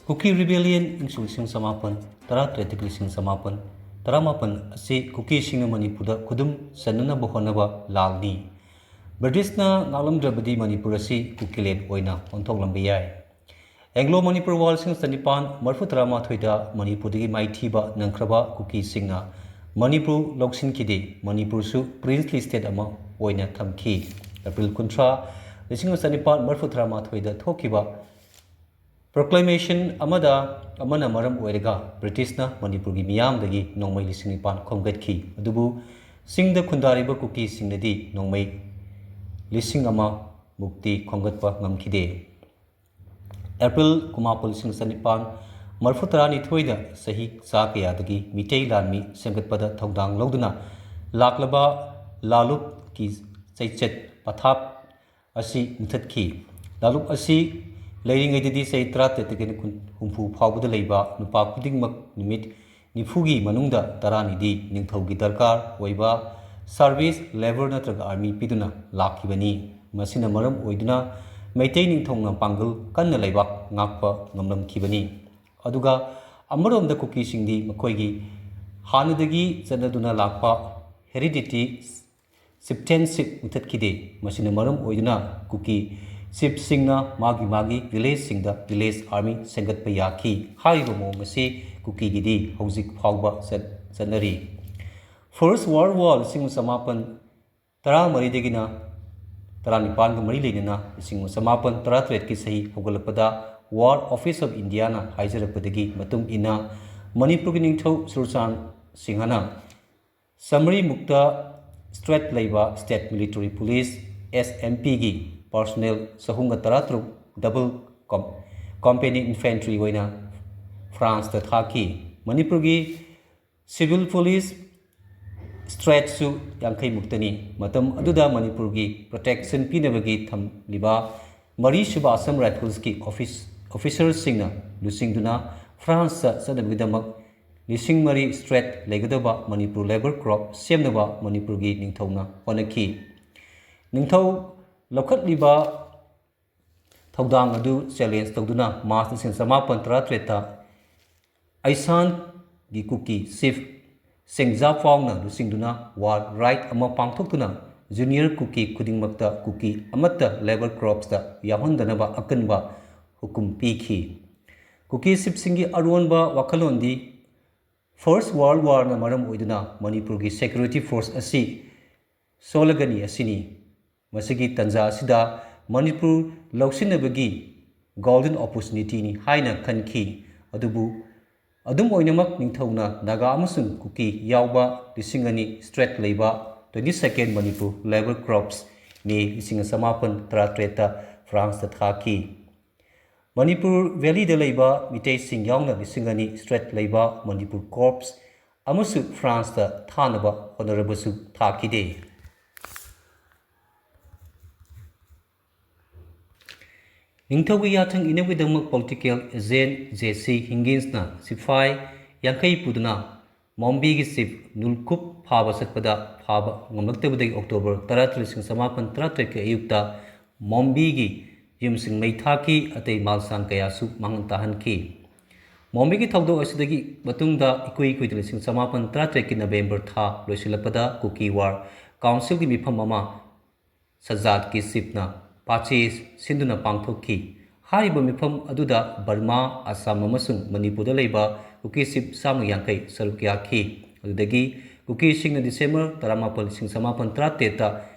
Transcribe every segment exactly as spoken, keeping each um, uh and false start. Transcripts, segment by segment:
ꯀꯨꯀꯤ rebellion ꯏꯪ ꯁꯣꯛ ꯂꯤꯁꯤꯡ ꯆꯃꯥꯄꯟ ꯇꯔꯥꯇꯔꯦꯠꯇꯒꯤ ꯂꯤꯁꯤꯡ ꯆꯃꯥꯄꯟ ꯇꯔꯥꯃꯥꯄꯟ ꯑꯁꯤ ꯀꯨꯀꯤꯁꯤꯡꯅ ꯃꯅꯤꯄꯨꯔꯗ ꯈꯨꯗꯨꯝ ꯆꯟꯅꯅꯕ ꯍꯣꯠꯅꯕ ꯂꯥꯜꯅꯤ꯫ ꯕ꯭ꯔꯤꯇꯤꯁꯅ ꯉꯥꯛꯂꯝꯗ꯭ꯔꯕꯗꯤ ꯃꯅꯤꯄꯨꯔ ꯑꯁꯤ ꯀꯨꯀꯤꯂꯦꯟ ꯑꯣꯏꯅ ꯑꯣꯟꯊꯣꯛꯂꯝꯕ ꯌꯥꯏ꯫ ꯑꯦꯡꯒ꯭ꯂꯣ ꯃꯅꯤꯄꯨꯔ ꯋꯥꯔ ꯂꯤꯁꯤꯡ ꯆꯅꯤꯄꯥꯟ ꯃꯔꯤꯐꯨ ꯇꯔꯥꯃꯥꯊꯣꯏꯗ ꯃꯅꯤꯄꯨꯔꯗꯒꯤ ꯃꯥꯏꯊꯤꯕ ꯅꯪꯈ꯭ꯔꯕ ꯀꯨꯀꯤꯁꯤꯡꯅ ꯃꯅꯤꯄꯨꯔ ꯂꯧꯁꯤꯟꯈꯤꯗꯦ꯫ ꯃꯅꯤꯄꯨꯔꯁꯨ princely state ꯑꯃ ꯑꯣꯏꯅ ꯊꯝꯈꯤ꯫ ꯑꯦꯄ꯭ꯔꯤꯜ ꯀꯨꯟꯊ꯭ꯔꯥ, ꯂꯤꯁꯤꯡ ꯑꯃ ꯆꯅꯤꯄꯥꯟ ꯃꯔꯤꯐꯨ ꯇꯔꯥꯃꯥꯊꯣꯏꯗ ꯊꯣꯛꯈꯤꯕ proclamation ꯑꯃꯗ ꯑꯃꯅ ꯃꯔꯝ ꯑꯣꯏꯔꯒ ꯕ꯭ꯔꯤꯇꯤꯁꯅ ꯃꯅꯤꯄꯨꯔꯒꯤ ꯃꯤꯌꯥꯝꯗꯒꯤ ꯅꯣꯡꯃꯩ ꯂꯤꯁꯤꯡ ꯅꯤꯄꯥꯟ ꯈꯣꯝꯒꯠꯈꯤ꯫ ꯑꯗꯨꯕꯨ ꯆꯤꯡꯗ ꯈꯨꯟꯗꯥꯔꯤꯕ ꯀꯨꯀꯤꯁꯤꯡꯅꯗꯤ ꯅꯣꯡꯃꯩ ꯂꯤꯁꯤꯡ ꯑꯃ ꯃꯨꯛꯇꯤ ꯈꯣꯝꯒꯠꯄ ꯉꯝꯈꯤꯗꯦ꯫ ꯑꯦꯄ꯭ꯔꯤꯜ ꯀꯨꯟꯃꯥꯄꯟ, ꯂꯤꯁꯤꯡ ꯆꯅꯤꯄꯥꯟ ꯃꯔꯤꯐꯨ ꯇꯔꯥꯅꯤꯊꯣꯏꯗ ꯆꯍꯤ ꯆꯥ ꯀꯌꯥꯗꯒꯤ ꯃꯤꯇꯩ ꯂꯥꯟꯃꯤ ꯁꯦꯝꯒꯠꯄꯗ ꯊꯧꯗꯥꯡ ꯂꯧꯗꯨꯅ ꯂꯥꯛꯂꯕ ꯂꯥꯂꯨꯞꯀꯤ ꯆꯩꯆꯠ ꯄꯊꯥꯞ ꯑꯁꯤ ꯃꯨꯊꯠꯈꯤ꯫ ꯂꯥꯂꯨꯞ ꯑꯁꯤ ꯂꯩꯔꯤꯉꯩꯗꯗꯤ ꯆꯍꯤ ꯇꯔꯥꯇꯔꯦꯠꯇꯒꯤꯅ ꯀꯨꯟ, ꯍꯨꯝꯐꯨ ꯐꯥꯎꯕꯗ ꯂꯩꯕ ꯅꯨꯄꯥ ꯈꯨꯗꯤꯡꯃꯛ ꯅꯨꯃꯤꯠ ꯅꯤꯐꯨꯒꯤ ꯃꯅꯨꯡꯗ ꯇꯔꯥꯅꯤꯗꯤ ꯅꯤꯡꯊꯧꯒꯤ ꯗꯔꯀꯥꯔ ꯑꯣꯏꯕ service labour ꯅꯠꯇ꯭ꯔꯒ army ꯄꯤꯗꯨꯅ ꯂꯥꯛꯈꯤꯕꯅꯤ꯫ ꯃꯁꯤꯅ ꯃꯔꯝ ꯑꯣꯏꯗꯨꯅ ꯃꯩꯇꯩ ꯅꯤꯡꯊꯧꯅ ꯄꯥꯡꯒꯜ ꯀꯟꯅ ꯂꯩꯕꯥꯛ ꯉꯥꯛꯄ ꯉꯝꯂꯝꯈꯤꯕꯅꯤ꯫ ꯑꯗꯨꯒ ꯑꯃꯔꯣꯝꯗ ꯀꯨꯀꯤꯁꯤꯡꯗꯤ ꯃꯈꯣꯏꯒꯤ ꯍꯥꯟꯅꯗꯒꯤ ꯆꯠꯅꯗꯨꯅ ꯂꯥꯛꯄ hereditary chieftainship ꯃꯨꯊꯠꯈꯤꯗꯦ꯫ ꯃꯁꯤꯅ ꯃꯔꯝ ꯑꯣꯏꯗꯨꯅ ꯀꯨꯀꯤ chiefꯁꯤꯡꯅ ꯃꯥꯒꯤ ꯃꯥꯒꯤ villageꯁꯤꯡꯗ village army ꯁꯦꯝꯒꯠꯄ ꯌꯥꯈꯤ꯫ ꯍꯥꯏꯔꯤꯕ ꯃꯑꯣꯡ ꯑꯁꯤ ꯀꯨꯀꯤꯒꯤꯗꯤ ꯍꯧꯖꯤꯛ ꯐꯥꯎꯕ ꯆꯠ-, ꯆꯠꯅꯔꯤ꯫ First World War ꯂꯤꯁꯤꯡ ꯑꯃ ꯆꯃꯥꯄꯟ ꯇꯔꯥꯃꯔꯤꯗꯒꯤꯅ ꯇꯔꯥꯅꯤꯄꯥꯟꯒ ꯃꯔꯤ ꯂꯩꯅꯅ ꯂꯤꯁꯤꯡ ꯑꯃ ꯆꯃꯥꯄꯟ ꯇꯔꯥꯇꯔꯦꯠꯀꯤ ꯆꯍꯤ ꯍꯧꯒꯠꯂꯛꯄꯗ War Office of Indiaꯅ ꯍꯥꯏꯖꯔꯛꯄꯗꯒꯤ ꯃꯇꯨꯡ ꯏꯟꯅ ꯃꯅꯤꯄꯨꯔꯒꯤ ꯅꯤꯡꯊꯧ ꯁꯨꯔꯆꯥꯟ ꯁꯤꯡꯍꯅ ꯆꯥꯃꯔꯤꯃꯨꯛꯇ strength ꯂꯩꯕ State Military Police, SMPꯒꯤ personnel ꯆꯍꯨꯝꯒ ꯇꯔꯥꯇꯔꯨꯛ double com-, company infantry ꯑꯣꯏꯅ Franceꯇ ꯊꯥꯈꯤ꯫ ꯃꯅꯤꯄꯨꯔꯒꯤ civil police strengthꯁꯨ ꯌꯥꯡꯈꯩꯃꯨꯛꯇꯅꯤ꯫ ꯃꯇꯝ ꯑꯗꯨꯗ ꯃꯅꯤꯄꯨꯔꯒꯤ protection ꯄꯤꯅꯕꯒꯤ ꯊꯝꯂꯤꯕ ꯃꯔꯤꯁꯨꯕ Assam Riflesꯀꯤ office-, officerꯁꯤꯡꯅ ꯂꯨꯆꯤꯡꯗꯨꯅ Franceꯇ ꯆꯠꯅꯕꯒꯤꯗꯃꯛ ꯂꯤꯁꯤꯡ ꯃꯔꯤ strength ꯂꯩꯒꯗꯕ ꯃꯅꯤꯄꯨꯔ labour corps ꯁꯦꯝꯅꯕ ꯃꯅꯤꯄꯨꯔꯒꯤ ꯅꯤꯡꯊꯧꯅ ꯍꯣꯠꯅꯈꯤ꯫ ꯅꯤꯡꯊꯧ ꯂꯧꯈꯠꯂꯤꯕ ꯊꯧꯗꯥꯡ ꯑꯗꯨ ꯆꯦꯂꯦꯟꯖ ꯇꯧꯗꯨꯅ ꯃꯥꯔꯆ ꯂꯤꯁꯤꯡ ꯆꯃꯥꯄꯟ ꯇꯔꯥꯇꯔꯦꯠꯇ ꯑꯩꯁꯥꯟꯒꯤ ꯀꯨꯀꯤ ꯆꯤꯐ ꯁꯦꯡꯖꯥ ꯐꯥꯎꯅ ꯂꯨꯆꯤꯡꯗꯨꯅ ꯋꯥꯔ ꯔꯥꯏꯠ ꯑꯃ ꯄꯥꯡꯊꯣꯛꯇꯨꯅ ꯖꯨꯅꯤꯌꯔ ꯀꯨꯀꯤ ꯈꯨꯗꯤꯡꯃꯛꯇ ꯀꯨꯀꯤ ꯑꯃꯠꯇ ꯂꯦꯕꯔ ꯀꯣꯔꯞꯁꯇ ꯌꯥꯎꯍꯟꯗꯅꯕ ꯑꯀꯟꯕ ꯍꯨꯀꯨꯝ ꯄꯤꯈꯤ꯫ ꯀꯨꯀꯤ ꯆꯤꯐꯁꯤꯡꯒꯤ ꯑꯔꯣꯟꯕ ꯋꯥꯈꯜꯂꯣꯟꯗꯤ ꯐꯥꯔꯁ ꯋꯥꯔꯜ ꯋꯥꯔꯅ ꯃꯔꯝ ꯑꯣꯏꯗꯨꯅ ꯃꯅꯤꯄꯨꯔꯒꯤ ꯁꯦꯀ꯭ꯌꯨꯔꯤꯇꯤ ꯐꯣꯔꯁ ꯑꯁꯤ ꯁꯣꯜꯂꯒꯅꯤ ꯑꯁꯤꯅꯤ꯫ ꯃꯁꯤꯒꯤ ꯇꯟꯖꯥ ꯑꯁꯤꯗ ꯃꯅꯤꯄꯨꯔ ꯂꯧꯁꯤꯟꯅꯕꯒꯤ ꯒꯣꯜꯗꯟ ꯑꯣꯄꯣꯔꯆꯨꯅꯤꯇꯤꯅꯤ ꯍꯥꯏꯅ ꯈꯟꯈꯤ꯫ ꯑꯗꯨꯕꯨ ꯑꯗꯨꯝ ꯑꯣꯏꯅꯃꯛ ꯅꯤꯡꯊꯧꯅ ꯅꯥꯒꯥ ꯑꯃꯁꯨꯡ ꯀꯨꯀꯤ ꯌꯥꯎꯕ ꯂꯤꯁꯤꯡ ꯑꯅꯤ ꯁ꯭ꯇ꯭ꯔꯦꯠ ꯂꯩꯕ twenty second ꯃꯅꯤꯄꯨꯔ ꯂꯦꯕꯔ ꯀꯣꯔꯞꯁ ꯃꯦ ꯂꯤꯁꯤꯡ ꯆꯃꯥꯄꯟ ꯇꯔꯥꯇꯔꯦꯠꯇ ꯐ꯭ꯔꯥꯟꯁꯇ ꯊꯥꯈꯤ꯫ ꯃꯅꯤꯄꯨꯔ ꯚꯦꯂꯤꯗ ꯂꯩꯕ ꯃꯤꯇꯩꯁꯤꯡ ꯌꯥꯎꯅ ꯂꯤꯁꯤꯡ ꯑꯅꯤ ꯁ꯭ꯇ꯭ꯔꯦꯠ ꯂꯩꯕ ꯃꯅꯤꯄꯨꯔ ꯀꯣꯔꯞꯁ ꯑꯃꯁꯨ ꯐ꯭ꯔꯥꯟꯁꯇ ꯊꯥꯅꯕ ꯍꯣꯠꯅꯔꯕꯁꯨ ꯊꯥꯈꯤꯗꯦ꯫ ꯅꯤꯡꯊꯧꯒꯤ ꯌꯥꯊꯪ ꯏꯅꯕꯒꯤꯗꯃꯛ ꯄꯣꯂꯤꯇꯤꯀꯦꯜ ꯑꯦꯖꯦꯟ ꯖꯦ ꯁꯤ ꯍꯤꯡꯒꯤꯟꯁꯅ ꯁꯤꯐꯥꯏ ꯌꯥꯡꯈꯩ ꯄꯨꯗꯨꯅ ꯃꯣꯝꯕꯤꯒꯤ ꯆꯤꯐ ꯅꯨꯜꯀꯨꯞ ꯐꯥꯕ ꯆꯠꯄꯗ ꯐꯥꯕ ꯉꯝꯂꯛꯇꯕꯗꯒꯤ ꯑꯣꯛꯇꯣꯕꯔ ꯇꯔꯥ, ꯂꯤꯁꯤꯡ ꯆꯃꯥꯄꯟ ꯇꯔꯥꯇꯔꯦꯠꯀꯤ ꯑꯌꯨꯛꯇ ꯃꯣꯝꯕꯤꯒꯤ ꯌꯨꯝꯁꯤꯡ ꯃꯩ ꯊꯥꯈꯤ, ꯑꯇꯩ ꯃꯥꯜꯁꯥꯡ ꯀꯌꯥꯁꯨ ꯃꯥꯡꯍꯟ ꯇꯥꯍꯟꯈꯤ꯫ ꯃꯣꯝꯕꯤꯒꯤ ꯊꯧꯗꯣꯛ ꯑꯁꯤꯗꯒꯤ ꯃꯇꯨꯡꯗ ꯏꯀꯨꯏ ꯀꯨꯏꯗꯅ ꯂꯤꯁꯤꯡ ꯆꯃꯥꯄꯟ ꯇꯔꯥꯇꯔꯦꯠꯀꯤ ꯅꯕꯦꯝꯕꯔ ꯊꯥ ꯂꯣꯏꯁꯤꯜꯂꯛꯄꯗ ꯀꯨꯀꯤ ꯋꯥꯔ ꯀꯥꯎꯟꯁꯤꯜꯒꯤ ꯃꯤꯐꯝ ꯑꯃ ꯁꯖꯥꯠꯀꯤ ꯆꯤꯐꯅ ꯄꯥꯆꯦ ꯁꯤꯟꯗꯨꯅ ꯄꯥꯡꯊꯣꯛꯈꯤ꯫ ꯍꯥꯏꯔꯤꯕ ꯃꯤꯐꯝ ꯑꯗꯨꯗ ꯕꯔꯃꯥ, ꯑꯁꯥꯝ ꯑꯃꯁꯨꯡ ꯃꯅꯤꯄꯨꯔꯗ ꯂꯩꯕ ꯀꯨꯀꯤ ꯆꯤꯐ ꯆꯥꯝꯃ ꯌꯥꯡꯈꯩ ꯁꯔꯨꯛ ꯌꯥꯈꯤ꯫ ꯑꯗꯨꯗꯒꯤ ꯀꯨꯀꯤꯁꯤꯡꯅ ꯗꯤꯁꯦꯝꯕꯔ ꯇꯔꯥꯃꯥꯄꯟ, ꯂꯤꯁꯤꯡ ꯆꯃꯥꯄꯟ ꯇꯔꯥꯇꯔꯦꯠꯇ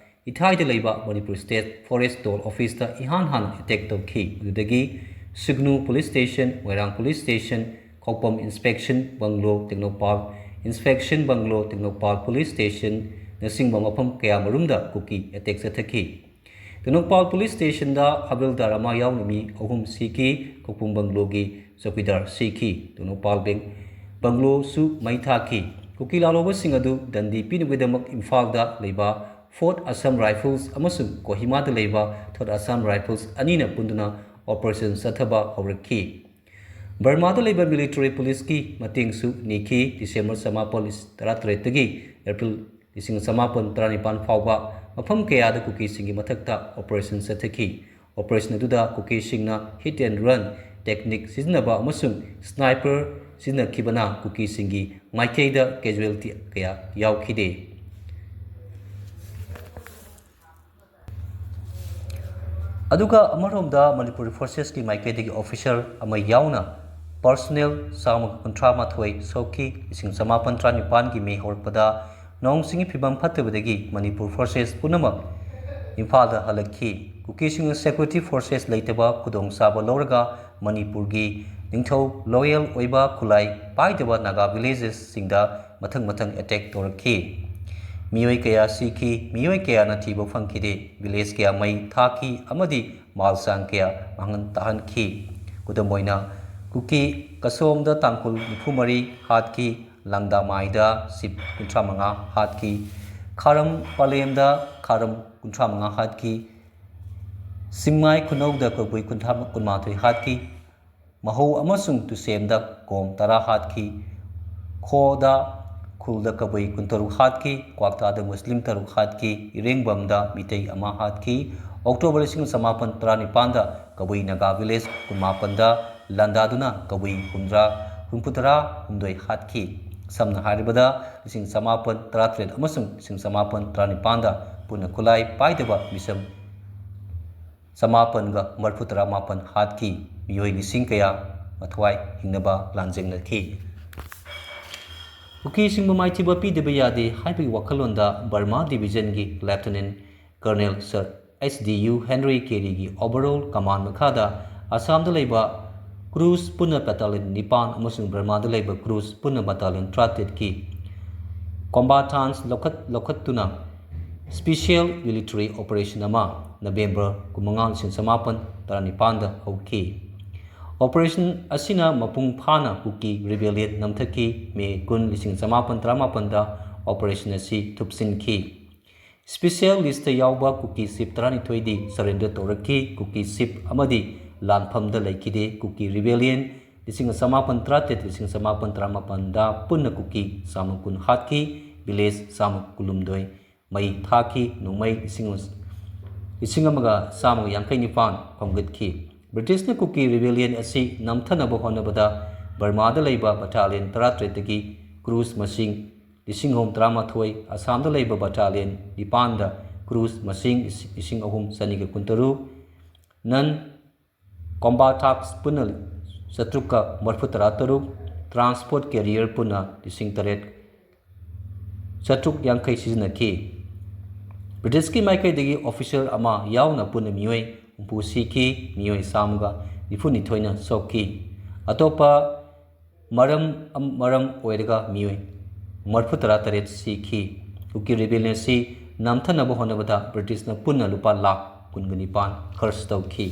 ꯏꯊꯥꯏꯗ ꯂꯩꯕ ꯃꯅꯤꯄꯨꯔ ꯁ꯭ꯇꯦꯠ ꯐꯣꯔꯦꯁ꯭ꯠ ꯇꯣꯜ ꯑꯣꯐꯤꯁꯇ ꯏꯍꯥꯟ ꯍꯥꯟꯅ ꯑꯦꯇꯦꯛ ꯇꯧꯈꯤ꯫ ꯑꯗꯨꯗꯒꯤ ꯁꯤꯒꯅꯨ police station, Moirang police station, Khoupum inspection bungalow, Tengnoupal inspection bungalow, Tengnoupal police ꯁ꯭ꯇꯦꯁꯟꯅꯆꯤꯡꯕ ꯃꯐꯝ ꯀꯌꯥꯃꯔꯨꯝꯗ ꯀꯨꯀꯤ ꯑꯦꯇꯦꯛ ꯆꯠꯊꯈꯤ꯫ ꯇꯦꯡꯅꯧꯄꯥꯜ ꯄꯨꯂꯤꯁ ꯁ꯭ꯇꯦꯁꯟꯗ ꯍꯕꯤꯜꯗꯥꯔ ꯑꯃ ꯌꯥꯎꯅ ꯃꯤ ꯑꯍꯨꯝ ꯁꯤꯈꯤ, ꯈꯧꯄꯨꯝ ꯕꯪꯒ꯭ꯂꯣꯒꯤ ꯆꯧꯀꯤꯗꯥꯔ ꯁꯤꯈꯤ꯫ ꯇꯦꯡꯅꯧꯄꯥꯜ ꯕꯦꯡ-, ꯕꯪꯒ꯭ꯂꯣꯁꯨ ꯃꯩ ꯊꯥꯈꯤ꯫ ꯀꯨꯀꯤ ꯂꯥꯜꯍꯧꯕꯁꯤꯡ ꯑꯗꯨ ꯗꯟꯗꯤ ꯄꯤꯅꯕꯒꯤꯗꯃꯛ ꯏꯝꯐꯥꯜꯗ ꯂꯩꯕ ꯐꯣꯔꯠ ꯑꯁꯥꯝ ꯔꯥꯏꯐꯜꯁ ꯑꯃꯁꯨꯡ ꯀꯣꯍꯤꯃꯥꯗ ꯂꯩꯕ ꯊꯥꯔꯠ ꯑꯁꯥꯝ ꯔꯥꯏꯐꯜꯁ ꯑꯅꯤꯅ ꯄꯨꯟꯗꯨꯅ ꯑꯣꯄꯔꯦꯁꯟ ꯆꯠꯊꯕ ꯍꯧꯔꯛꯈꯤ꯫ ꯕꯔꯃꯥꯗ ꯂꯩꯕ ꯃꯤꯂꯤꯇꯔꯤ ꯄꯨꯂꯤꯁꯀꯤ ꯃꯇꯦꯡꯁꯨ ꯅꯤꯈꯤ꯫ ꯗꯤꯁꯦꯝꯕꯔ ꯆꯃꯥꯄꯟ ꯇꯔꯥꯇꯔꯦꯠꯇꯒꯤ ꯑꯦꯄ꯭ꯔꯤꯜ ꯂꯤꯁꯤꯡ ꯆꯃꯥꯄꯟ ꯇꯔꯥꯅꯤꯄꯥꯟ ꯐꯥꯎꯕ ꯃꯐꯝ ꯀꯌꯥꯗ ꯀꯨꯀꯤꯁꯤꯡꯒꯤ ꯃꯊꯛꯇ ꯑꯣꯄꯔꯦꯁꯟ ꯆꯠꯊꯈꯤ꯫ ꯑꯣꯄꯔꯦꯁꯟ ꯑꯗꯨꯗ ꯀꯨꯀꯤꯁꯤꯡꯅ hit and run technique ꯁꯤꯖꯤꯟꯅꯕ ꯑꯃꯁꯨꯡ sniper ꯁꯤꯖꯤꯟꯅꯈꯤꯕꯅ ꯀꯨꯀꯤꯁꯤꯡꯒꯤ ꯃꯥꯏꯀꯩꯗ casualty ꯀꯌꯥ ꯌꯥꯎꯈꯤꯗꯦ꯫ ꯑꯗꯨꯒ ꯑꯃꯔꯣꯝꯗ ꯃꯅꯤꯄꯨꯔꯤ ꯐꯣꯔꯁꯦꯁꯀꯤ ꯃꯥꯏꯀꯩꯗꯒꯤ ꯑꯣꯐꯤꯁꯔ ꯑꯃ ꯌꯥꯎꯅ ꯄꯔꯁꯣꯅꯦꯜ ꯆꯥꯝꯃꯒ ꯀꯨꯟꯊ꯭ꯔꯥ ꯃꯥꯊꯣꯏ ꯁꯣꯛꯈꯤ꯫ ꯂꯤꯁꯤꯡ ꯆꯃꯥꯄꯟ ꯇꯔꯥꯅꯤꯄꯥꯟꯒꯤ ꯃꯦ ꯍꯧꯔꯛꯄꯗ ꯅꯣꯡ ꯆꯤꯡꯒꯤ ꯐꯤꯕꯝ ꯐꯠꯇꯕꯗꯒꯤ ꯃꯅꯤꯄꯨꯔ ꯐꯣꯔꯁꯦꯁ ꯄꯨꯝꯅꯃꯛ ꯏꯝꯐꯥꯜꯗ ꯍꯜꯂꯛꯈꯤ꯫ ꯀꯨꯀꯤꯁꯤꯡꯅ ꯁꯦꯀ꯭ꯌꯨꯔꯤꯇꯤ ꯐꯣꯔꯁꯦꯁ ꯂꯩꯇꯕ ꯈꯨꯗꯣꯡꯆꯥꯕ ꯂꯧꯔꯒ ꯃꯅꯤꯄꯨꯔꯒꯤ ꯅꯤꯡꯊꯧ ꯂꯣꯌꯦꯜ ꯑꯣꯏꯕ ꯈꯨꯠꯂꯥꯏ ꯄꯥꯏꯗꯕ ꯅꯥꯒꯥ ꯚꯤꯂꯦꯖꯦꯁꯁꯤꯡꯗ ꯃꯊꯪ ꯃꯊꯪ ꯑꯦꯇꯦꯛ ꯇꯧꯔꯛꯈꯤ꯫ ꯃꯤꯑꯣꯏ ꯀꯌꯥ ꯁꯤꯈꯤ, ꯃꯤꯑꯣꯏ ꯀꯌꯥꯅ ꯊꯤꯕ ꯐꯪꯈꯤꯗꯦ꯫ ꯚꯤꯂꯦꯖ ꯀꯌꯥ ꯃꯩ ꯊꯥꯈꯤ ꯑꯃꯗꯤ ꯃꯥꯜꯁꯥꯡ ꯀꯌꯥ ꯃꯥꯡꯍꯟ ꯇꯥꯍꯟꯈꯤ꯫ ꯈꯨꯗꯝ ꯑꯣꯏꯅ, ꯀꯨꯀꯤ ꯀꯁꯣꯝꯗ ꯇꯥꯡꯈꯨꯜ ꯅꯤꯐꯨ ꯃꯔꯤ ꯍꯥꯠꯈꯤ, ꯂꯪꯗꯥꯃꯥꯏꯗ ꯁꯤꯞ ꯀꯨꯟꯊ꯭ꯔꯥ ꯃꯉꯥ ꯍꯥꯠꯈꯤ, ꯈꯥꯔꯝ ꯄꯂꯦꯝꯗ ꯈꯥꯔꯝ ꯀꯨꯟꯊ꯭ꯔꯥ ꯃꯉꯥ ꯍꯥꯠꯈꯤ, ꯆꯤꯡꯃꯥꯏ ꯈꯨꯅꯧꯗ ꯀꯕꯨꯏ ꯀꯨꯟꯊ꯭ꯔꯥ, ꯀꯨꯟꯃꯥꯊꯣꯏ ꯍꯥꯠꯈꯤ, ꯃꯍꯧ ꯑꯃꯁꯨꯡ ꯇꯨꯁꯦꯝꯗ ꯀꯣꯝ ꯇꯔꯥ ꯍꯥꯠꯈꯤ, ꯈꯣꯗ ꯈꯨꯜꯗ ꯀꯕꯨꯏ ꯀꯨꯟꯇꯔꯨꯛ ꯍꯥꯠꯈꯤ, ꯀ꯭ꯋꯥꯛꯇꯥꯗ ꯃꯨꯁꯂꯤꯝ ꯇꯔꯨꯛ ꯍꯥꯠꯈꯤ, ꯏꯔꯦꯡꯕꯝꯗ ꯃꯤꯇꯩ ꯑꯃ ꯍꯥꯠꯈꯤ꯫ ꯑꯣꯛꯇꯣꯕꯔ ꯂꯤꯁꯤꯡ ꯆꯃꯥꯄꯟ ꯇꯔꯥꯅꯤꯄꯥꯟꯗ ꯀꯕꯨꯏ ꯅꯥꯒꯥ ꯚꯤꯂꯦꯖ ꯀꯨꯟꯃꯥꯄꯟꯗ ꯂꯥꯟꯗꯥꯗꯨꯅ ꯀꯕꯨꯏ ꯍꯨꯝꯗ꯭ꯔꯥ, ꯍꯨꯝꯐꯨꯇꯔꯥ ꯍꯨꯝꯗꯣꯏ ꯍꯥꯠꯈꯤ꯫ ꯁꯝꯅ ꯍꯥꯏꯔꯕꯗ, ꯂꯤꯁꯤꯡ ꯆꯃꯥꯄꯟ ꯇꯔꯥꯇꯔꯦꯠ ꯑꯃꯁꯨꯡ ꯂꯤꯁꯤꯡ ꯆꯃꯥꯄꯟ ꯇꯔꯥꯅꯤꯄꯥꯟꯗ ꯄꯨꯟꯅ ꯈꯨꯠꯂꯥꯏ ꯄꯥꯏꯗꯕ ꯃꯤꯁꯝ ꯆꯃꯥꯄꯟꯒ ꯃꯔꯤꯐꯨꯇꯔꯥ ꯃꯥꯄꯟ ꯍꯥꯠꯈꯤ꯫ ꯃꯤꯑꯣꯏ ꯂꯤꯁꯤꯡ ꯀꯌꯥ ꯃꯊ꯭ꯋꯥꯏ ꯍꯤꯡꯅꯕ ꯂꯥꯟꯖꯦꯡꯅꯈꯤ꯫ ꯀꯨꯀꯤꯁꯤꯡꯕꯨ ꯃꯥꯏꯊꯤꯕ ꯄꯤꯗꯕ ꯌꯥꯗꯦ ꯍꯥꯏꯕꯒꯤ ꯋꯥꯈꯜꯂꯣꯟꯗ ꯕꯔꯃꯥ ꯗꯤꯕꯤꯖꯟꯒꯤ lieutenant colonel sir S D U Henry ꯀꯦꯔꯤꯒꯤ ꯑꯣꯚꯔꯑꯣꯜ ꯀꯃꯥꯟ ꯃꯈꯥꯗ ꯑꯁꯥꯝꯗ ꯂꯩꯕ ꯀ꯭ꯔꯨꯖ ꯄꯨꯟꯅ ꯕꯦꯇꯥꯂꯤꯌꯟ ꯅꯤꯄꯥꯟ ꯑꯃꯁꯨꯡ ꯕꯔꯃꯥꯗ ꯂꯩꯕ ꯀ꯭ꯔꯨꯖ ꯄꯨꯟꯅ ꯕꯦꯇꯥꯂꯤꯌꯟ ꯇꯔꯥꯇꯔꯦꯠꯀꯤ ꯀꯣꯝꯕꯥꯇꯥꯟꯁ ꯂꯧꯈꯠ-, ꯂꯧꯈꯠꯇꯨꯅ ꯁ꯭ꯄꯤꯁꯤꯌꯦꯜ ꯃꯤꯂꯤꯇꯔꯤ ꯑꯣꯄꯔꯦꯁꯟ ꯑꯃ ꯅꯕꯦꯝꯕꯔ ꯀꯨꯟꯃꯉꯥ, ꯂꯤꯁꯤꯡ ꯆꯃꯥꯄꯟ ꯇꯔꯥꯅꯤꯄꯥꯟꯗ ꯍꯧꯈꯤ꯫ ꯑꯣꯄꯔꯦꯁꯟ ꯑꯁꯤꯅ ꯃꯄꯨꯡ ꯐꯥꯅ ꯀꯨꯀꯤ ꯔꯤꯕꯦꯂꯤꯌꯟ ꯅꯝꯊꯈꯤ꯫ ꯃꯦ ꯀꯨꯟ, ꯂꯤꯁꯤꯡ ꯆꯃꯥꯄꯟ ꯇꯔꯥꯃꯥꯄꯟꯗ ꯑꯣꯄꯔꯦꯁꯟ ꯑꯁꯤ ꯊꯨꯞꯆꯤꯟꯈꯤ꯫ ꯁ꯭ꯄꯤꯁꯤꯌꯦꯜ ꯂꯤꯁꯇ ꯌꯥꯎꯕ ꯀꯨꯀꯤ ꯆꯤꯐ ꯇꯔꯥꯅꯤꯊꯣꯏꯗꯤ ꯁꯔꯦꯟꯗꯔ ꯇꯧꯔꯛꯈꯤ꯫ ꯀꯨꯀꯤ ꯆꯤꯐ ꯑꯃꯗꯤ ꯂꯥꯟꯐꯝꯗ ꯂꯩꯈꯤꯗꯦ꯫ ꯀꯨꯀꯤ ꯔꯤꯕꯦꯂꯤꯌꯟ ꯂꯤꯁꯤꯡ ꯆꯃꯥꯄꯟ ꯇꯔꯥꯇꯔꯦꯠ, ꯂꯤꯁꯤꯡ ꯆꯃꯥꯄꯟ ꯇꯔꯥꯃꯥꯄꯟꯗ ꯄꯨꯟꯅ ꯀꯨꯀꯤ ꯆꯥꯝꯃ ꯀꯨꯟ ꯍꯥꯠꯈꯤ, ꯚꯤꯂꯦꯖ ꯆꯥꯝꯃ ꯀꯨꯟꯍꯨꯝꯗꯣꯏ ꯃꯩ ꯊꯥꯈꯤ꯫ ꯅꯣꯡꯃꯩ ꯂꯤꯁꯤꯡ, ꯂꯤꯁꯤꯡ ꯑꯃꯒ ꯆꯥꯝꯃꯒ ꯌꯥꯡꯈꯩ ꯅꯤꯄꯥꯟ ꯈꯣꯝꯒꯠꯈꯤ꯫ ꯕ꯭ꯔꯤꯇꯤꯁꯅ ꯀꯨꯀꯤ ꯔꯤꯕꯦꯂꯤꯌꯟ ꯑꯁꯤ ꯅꯝꯊꯅꯕ ꯍꯣꯠꯅꯕꯗ ꯕꯔꯃꯥꯗ ꯂꯩꯕ ꯕꯠꯇꯥꯂꯤꯌꯟ ꯇꯔꯥꯇꯔꯦꯠꯇꯒꯤ ꯀ꯭ꯔꯨꯁ ꯃꯁꯤꯡ ꯂꯤꯁꯤꯡ ꯑꯍꯨꯝ ꯇꯔꯥꯃꯥꯊꯣꯏ, ꯑꯁꯥꯝꯗ ꯂꯩꯕ ꯕꯠꯇꯥꯂꯤꯌꯟ ꯅꯤꯄꯥꯟꯗ ꯀ꯭ꯔꯨꯁ ꯃꯁꯤꯡ ꯂꯤꯁꯤꯡ ꯑꯍꯨꯝ ꯆꯅꯤꯒ ꯀꯨꯟꯇꯔꯨꯛ, ꯅꯟ ꯀꯣꯝꯕꯥꯇꯥꯛꯁ ꯄꯨꯟꯅ ꯆꯥꯇ꯭ꯔꯨꯛꯀ ꯃꯔꯤꯐꯨ ꯇꯔꯥ ꯇꯔꯨꯛ, ꯇ꯭ꯔꯥꯟꯁꯄꯣꯔꯠ ꯀꯦꯔꯤꯌꯔ ꯄꯨꯟꯅ ꯂꯤꯁꯤꯡ ꯇꯔꯦꯠ ꯆꯥꯇ꯭ꯔꯨꯛ ꯌꯥꯡꯈꯩ ꯁꯤꯖꯤꯟꯅꯈꯤ꯫ ꯕ꯭ꯔꯤꯇꯤꯁꯀꯤ ꯃꯥꯏꯀꯩꯗꯒꯤ ꯑꯣꯐꯤꯁꯔ ꯑꯃ ꯌꯥꯎꯅ ꯄꯨꯟꯅ ꯃꯤꯑꯣꯏ ꯍꯨꯝꯐꯨ ꯁꯤꯈꯤ, ꯃꯤꯑꯣꯏ ꯆꯥꯝꯃꯒ ꯅꯤꯐꯨ ꯅꯤꯊꯣꯏꯅ ꯁꯣꯛꯈꯤ꯫ ꯑꯇꯣꯞꯄ ꯃꯔꯝ, ꯃꯔꯝ ꯑꯣꯏꯔꯒ ꯃꯤꯑꯣꯏ ꯃꯔꯤꯐꯨ ꯇꯔꯥ ꯇꯔꯦꯠ ꯁꯤꯈꯤ꯫ ꯀꯨꯀꯤ ꯔꯤꯕꯦꯂꯤꯌꯟ ꯑꯁꯤ ꯅꯝꯊꯅꯕ ꯍꯣꯠꯅꯕꯗ ꯕ꯭ꯔꯤꯇꯤꯁꯅ ꯄꯨꯟꯅ ꯂꯨꯄꯥ ꯂꯥꯈ ꯀꯨꯟꯒ ꯅꯤꯄꯥꯟ ꯈꯔꯆ ꯇꯧꯈꯤ꯫